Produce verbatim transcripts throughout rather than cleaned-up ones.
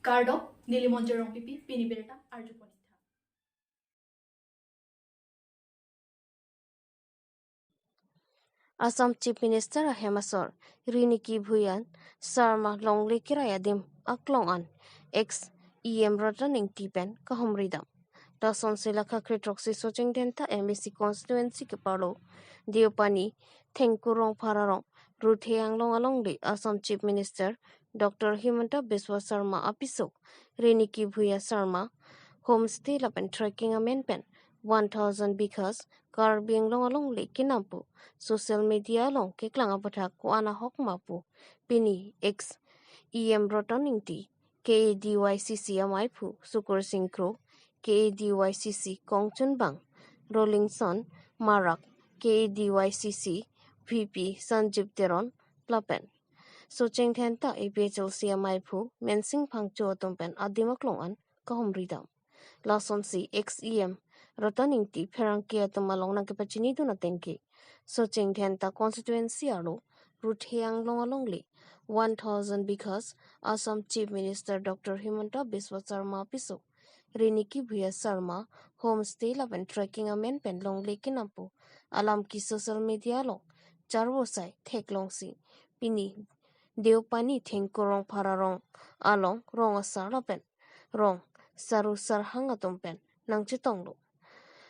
Kardom, neli Monjir Rongpipi, pini birta arjupon tha. Assam Chief Minister ahem asor Riniki Bhuyan Sarma longle kirai adim aklong an ex E M Ratan Engti pen kahumridam. Lasonsi la khakri throksi Socheng Dhenta M A C constituency keparlo Deopani Thengkurong Phararong Ruthe Anglong alongle Assam Chief Minister Doctor Himanta Biswa Sarma apiso Riniki Bhuyan Sarma homestay lapen trekking amen pen one thousand bighas Karbi Anglong alongle kenam pu social media along keklang aputhak ko-an ahok ma pu pini ex E M Ratan Engti, K A D Y C C amaiphu Sukur Sing Kro, K A D Y C C kongchunbang Rolingson Marak, K A D Y C C V P Sanjib Teron lapen Socheng Dhenta A P H L C amaiphu Mensing Phangcho atum pen adim aklong an kahumridam. Lasonsi ex E M Ratan Engti pherangke atum along nangkepachinidun atengke Socheng Dhenta constituency arlo Ruthe Anglong alongle one thousand bighas Assam Chief Minister Doctor Himanta Biswa Sarma apiso Riniki Bhuyan Sarma homestay lapen trekking amen pen longle kenam pu alam ke social media along charvosai theklongsi pini Deopani Thengkurong Phararong along rong asar lapen rong saru sarhang atum pen nangchetonglo.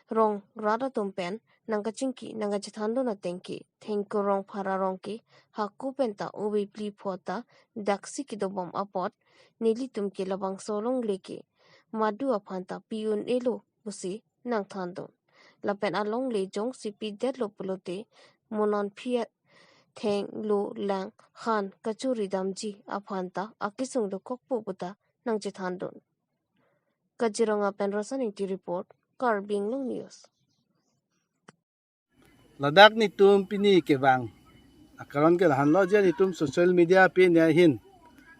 Rong rat atum pen nangkachingki nangkachethandun atengke Thengkurong Phararong ke hako penta ove phli pho ta daksi kedobom apot nelitum ke labangso longle ke madu aphan ta pi un-elo pusi nangthandun. Lapen alongle jongsi pidetlo pulote mo non aphi atheng lo lang han kachuridamji aphan ta akesung dokokpo pu ta nangchethandun. Kaziranga pen Ratan Engti report, Karbi Anglong News. Ladak netum pini kevang akaron ke lahenlo je netum social media pini ahin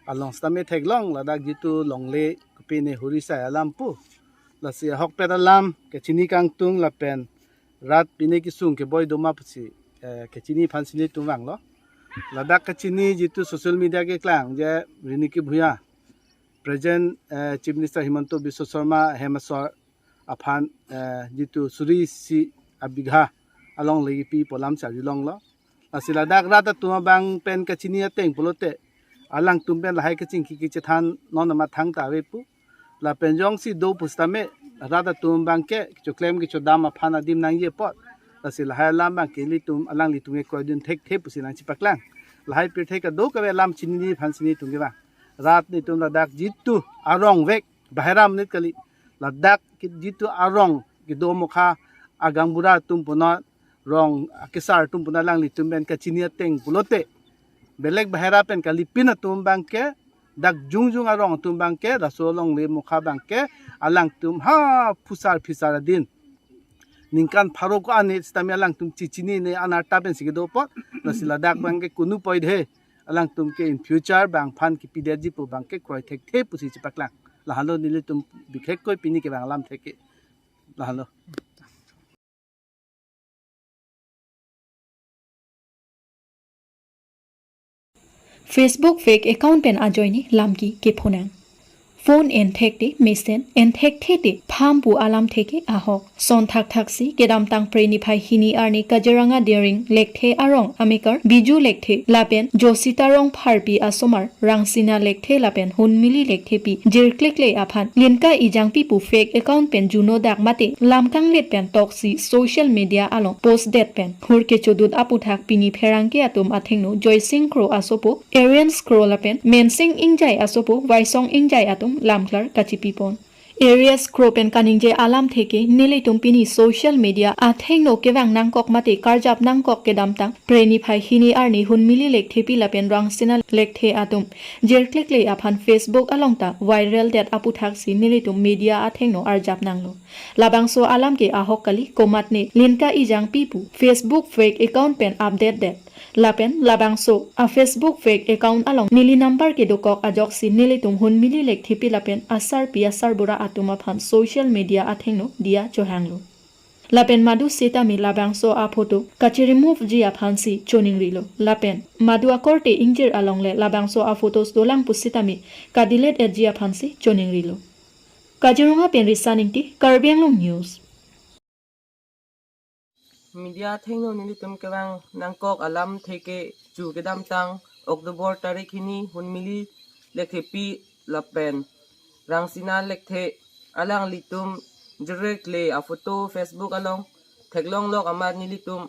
along sitame theklong ladak jitu longle pini hurisai alam pu. Lasi ahokpet alam kachini kangtung lapen rat pini kesung keboi do ma pusi, eh, kachini aphansi netum vanglo. Ladak kachini jitu social media keklang je Riniki Bhuyan present, eh, Chief Minister Himanta Biswa Sarma ahem asor aphan, eh, jitu suri isi abigha alongle kipi pu alam charjulonglo. Lasi ladak rat atum abang pen kachini ateng pulote alangtum pen lahai kachingki kachethan non amat thangta ave pu. Lapen jongsi do pusitame rat atum abangke kechoklem kechodam aphan adim nangji apot. Lasi lahai alam abangke ilitum alanglitum ke kroidun thekthe pusi nangchipaklang. Lahai pirthe kadokave alam chinine aphansi netum kevang. Rat netum ladak jitu arong vek bahera monit kali. Ladak ke jitu arong kedo mokha agaonbura atum punon rong akesar atum punon alanglitum pen kachini ateng pulote belek bahera pen kalipin atum abangke dak jongjong arong atum abangke laso alongle mokha abangke alangtum ha phusar phisar adin ningkan pharo ko-an sitame alangtum chichinine anarta pensi kedo apot. Lasi ladak abangke kunu poidhe alangtum ke in future bang aphan kipidetji pu abangke kroi thekthe pusi chipaklang. Lahenlo nelitum bikhekkoi pini kevang alam theke. Lahenlo. Facebook fake account pen ajoine lamki kephonang. Phone enthekte mesen, enthekthe te pham pu alam theke ahok. Son thakthaksi kedamtang Phre niphai hini arni Kaziranga Dering Lekthe arong amekar Biju Lekthe lapen Josita Rongpharpi asomar Rangsina Lekthe lapen Hunmili Lekthe pi jirklekle aphan Linka Ejangpi pu fake account pen juno dak mate lam kanglet pen toksi social media along post det pen hur kechodun aputhak pini pherangke atum athengno Joysing Kro asopo, Arians Kro lapen Mensing Ingjai asopo Waisong Ingjai atum lamklar kachipipon. Arians Kro pen kaningje alam theke nelitum pini social media athengno kevang nangkok mate karjap nangkok kedamtang Phre niphai hini arni Hunmili Lekthepi lapen Rangsina Lekthe atum jirklekle aphan Facebook along ta viral det aputhaksi nelitum media athengno arjap nanglo. Labangso alam ke ahok kali komatne Linka Ejangpi pu Facebook fake account pen update det. Lapen labangso a Facebook fake account along neli number kedokok ajoksi nelitum Hunmili Lekthepi lapen asarpi asarbura atum aphan social media athengno diya chohanglo. Lapen madu sitame labangso a-photo kachi-remove ji aphansi choningrilo. Lapen madu akorte ingjir alongle labangso a-photos dolang pusitame ka-delete-etji aphansi choningrilo. Kaziranga pen Risan Ingti, Karbi Anglong News. Media athengno nelitum kevang nangkok alamthe ke chu kedamtang October tarik hini Hunmili Lekthepi lapen Rangsina Lekthe alanglitum jirkle a-photo Facebook along theklonglok amat nelitum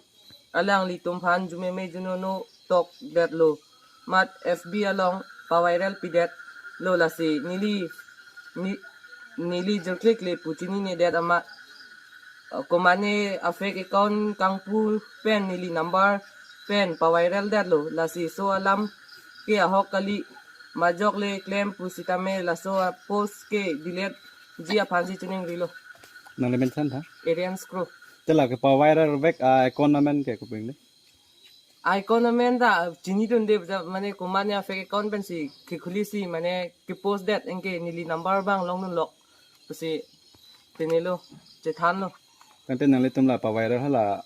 alanglitum aphan jumeme junono tokdetlo, mat F B along pa-viral pidetlo, lasi neli ni, neli jirkle kle pu chininedet amat, uh, komane a-fake account kangpu pen neli number pen pa-viral detlo, lasi so alam ke ahok kali, majok le klem pusitame laso a-post ke delete-ji aphansi choningrilo. Nangli mention tha? Arian Skro. Te lake pa-viral vek a-account amen ke kopi le? A-account amen ta chinidunde, ja, mane komane a-fake account pensi kekhulisi mane ke-post det, anke neli number abang longdunlok pusi pinilo, chethanlo. Tangte nanglitum la pa-viral hala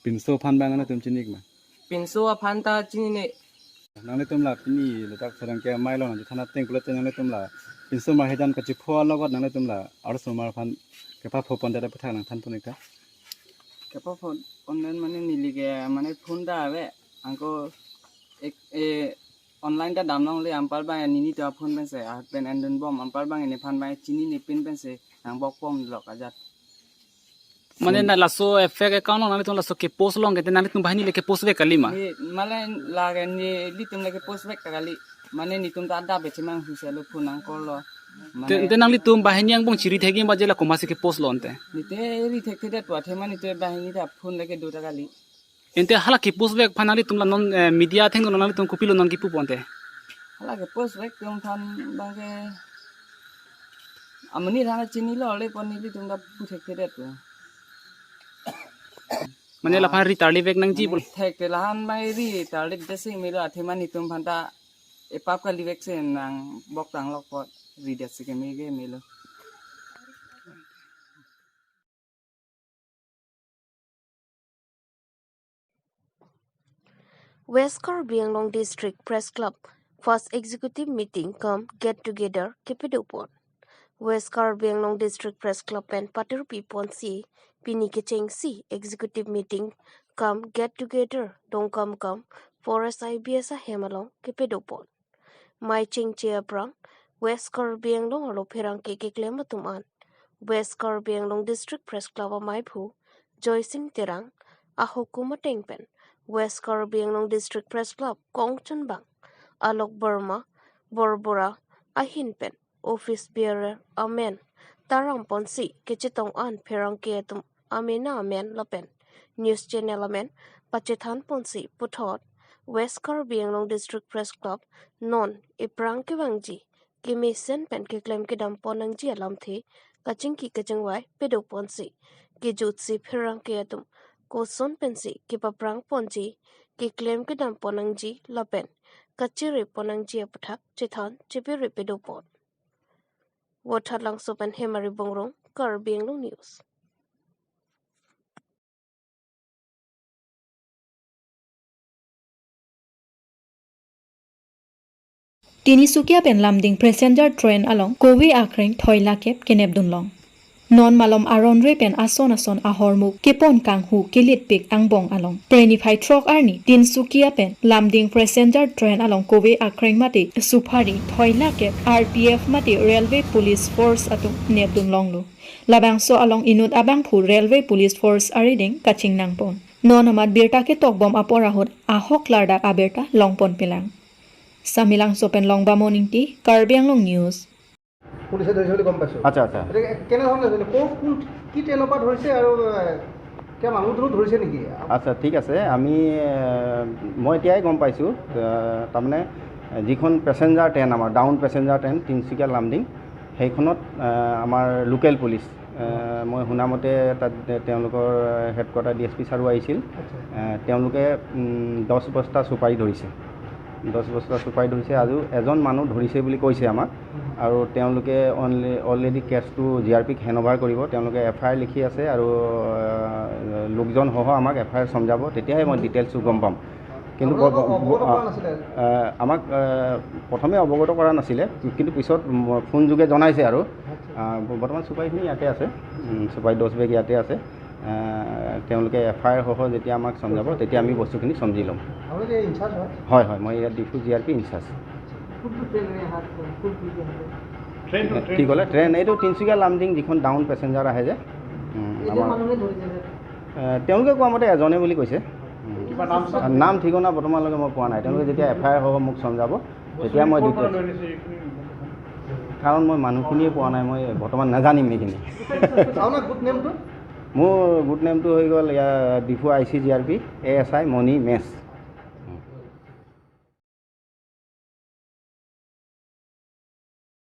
pinso aphan abang nangtum chini-ik ma? Pinso aphan ta chinine. Nanglitum la pini ladak Pherangke Amei along nangchethan ateng pulote nanglitum la pinso marhe jan kachipho alogot nanglitum la arloso mar aphan kepapho pondet aputhak nangthanpon-ik tha. Kepapho pondet mane neli ke mane phone ta ave, anke ek, eh, online ta damlongle, anpar abang nelitum a-phone pensi, ah, pen endunbom, anpar abang neliphan abang chinine pin pensi nangbokbomlok ajat. Mane na laso a-fake account along nanglitum laso ke-post long ke te nanglitum banghini le ke-post vek kali ma? Ni mane lake nelitum le ke-post vek ta kali. Mane netum ta adap bechimang huselo phone nangkorlo. Te, mane te nanglitum banghini angbong chiri thekji ma je la komatsi ke-post lo ante? Nite ri thekthedet pu athe mane nite banghini ta phone le kedo ta kali. Ante hala ke-post vek aphan nanglitum la non, eh, media athengno nanglitum kopilo non kipupo ante? Hala ke-post vek atum aphan abang ke amonit aphan chinilo, le pon nelitum ta pu thekthedet lo. Mane laphan ri tarlip vek nangji. Mane bol. Thekte lahan abang ri tarlipdet si melo, athe mane netum aphan ta epap kali vek si nangbok tanglok apot ridet si keme ke melo. West Karbi Anglong District Press Club First Executive Meeting cum Get Together kepedopon. West Karbi Anglong District Press Club pen patirpiponsi pini kechengsi Executive Meeting cum Get Together Dongkamukam Forest I B S ahem along kepedopon. Mei chengche aphrang West Karbi Anglong arlo pherangke keklem atum an West Karbi Anglong District Press Club ameiphu Joysing Terang ahukum ateng pen West Karbi Anglong District Press Club kongchunbang Alok Verma Borbora ahin pen office bearer amen taramponsi kachetong an pherangke atum amena amen lapen news channel amen pachethanponsi puthot West Karbi Anglong District Press Club non ephrang kevangji kemesen pen keklem kedampon nangji alamthe kachingki kachingvai pedoponsi kejutsi pherangke atum koson pensi kepaprangponji, keklem kedampon nangji lapen kachiripon nangji aputhak chethan chepiri pedopon. Vothatlangso pen Hemari Bongrung, Karbi Anglong News. Tinisukia pen Lumding passenger train along kove akreng thoi lakep kenepdunlong. Non malom aron re pen ason ason ahormu kepon kanghu kelitpik angbong along. Phre niphai throk arni Tinsukia pen Lumding passenger train along kove akreng mate suphari thoi lakep R P F mate Railway Police Force atum nepdunlonglo. Labangso along inut abangphu Railway Police Force arideng kachingnangpon. Non amat birta ketokbom apor ahut ahok klardak abirta longponpelang. Samilangso pen Longbamon Ingti, Karbi Anglong News. পুলিচে ধৰিছে বুলি গম পাইছোঁ। আচ্ছা, আচ্ছা। গতিকে কেনেধৰণে ধৰিলে? ক'ৰ কোন, কি ট্ৰেইনৰ পৰা ধৰিছে আৰু, এ, কিবা মানুহ দুনুহ ধৰিছে নেকি? আচ্ছা, ঠিক আছে। আমি, এ, মই এতিয়াই গম পাইছোঁ, এ, তাৰমানে যিখন পেচেঞ্জাৰ ট্ৰেইন, আমাৰ ডাউন পেচেঞ্জাৰ ট্ৰেইন তিনিচুকীয়া লামডিং, সেইখনত, এ, আমাৰ লোকেল পুলিচ, এ, মই শুনামতে তাত তেওঁলোকৰ হেডকোৱাৰ্টাৰ ডি এছ পি ছাৰো আহিছিল। আচ্ছা। এ, তেওঁলোকে, উম, দহ বস্তা চুপাৰী ধৰিছে। দহ বস্তা চুপাৰী ধৰিছে আৰু এজন মানুহ ধৰিছে বুলি কৈছে আমাক। আৰু তেওঁলোকে অনলি অলৰেডি কেছটো জি আৰ পিক হেণ্ড অভাৰ কৰিব। তেওঁলোকে এফ আই আৰ লিখি আছে আৰু আহ, লোকজন সহ আমাক এফ আই আৰ চমজাব, তেতিয়াহে মই ডিটেইলছটো গম পাম। কিন্তু ব- আপোনালোকক ব- অৱগত কৰা আহ, নাছিলে? আহ, আমাক আহ, প্ৰথমে অৱগত কৰা নাছিলে, কিন্তু পিছত ম- ফোন যোগে জনাইছে আৰু। আহ, ব- বৰ্তমান চুপাৰীখিনি ইয়াতে আছে। উম, চুপাৰী দহ বেগ ইয়াতে আছে। আহ, তেওঁলোকে এফ আই আৰ সহ যেতিয়া আমাক চমজাব, তেতিয়া আমি বস্তুখিনি চমজি ল'ম। আপোনালোকে ইনচাৰ্জ হয়? হয়, হয়, মই ইয়াত ডিফু জি আৰ পি ইনচাৰ্জ। কোনটো ট্ৰেইনেৰে অহা? কোন কি কি আহে? ট্ৰেইনটো, কি ট্ৰেইনটো। ক'লে? ট্ৰেইন এইটো তিনিচুকীয়া লামডিং যিখন ডাউন পেচেঞ্জাৰ আহে যে। উম, এজন আমাৰ মানুহে ধৰিছে, ছাৰ? আহ, তেওঁলোকে কোৱা মতে এজনে বুলি কৈছে। উম। কিবা নাম চাম? নাম ঠিকনা বৰ্তমানলৈকে মই পোৱা নাই। তেওঁলোকে যেতিয়া এফ আই আৰ সহ মোক চমজাব, তেতিয়া মই বস্তুখিনি ক'ৰ পৰা ডিটেইলছ লৈ আনিছে এইখিনি? কাৰণ মই মানুহখিনিয়ে পোৱা নাই, মই বৰ্তমান নাজানিম এইখিনি। আপোনাৰ গুড নেমটো? মোৰ গুড নেমটো হৈ গ'ল ইয়াৰ Diphu I C G R P A S I Moni মেছ।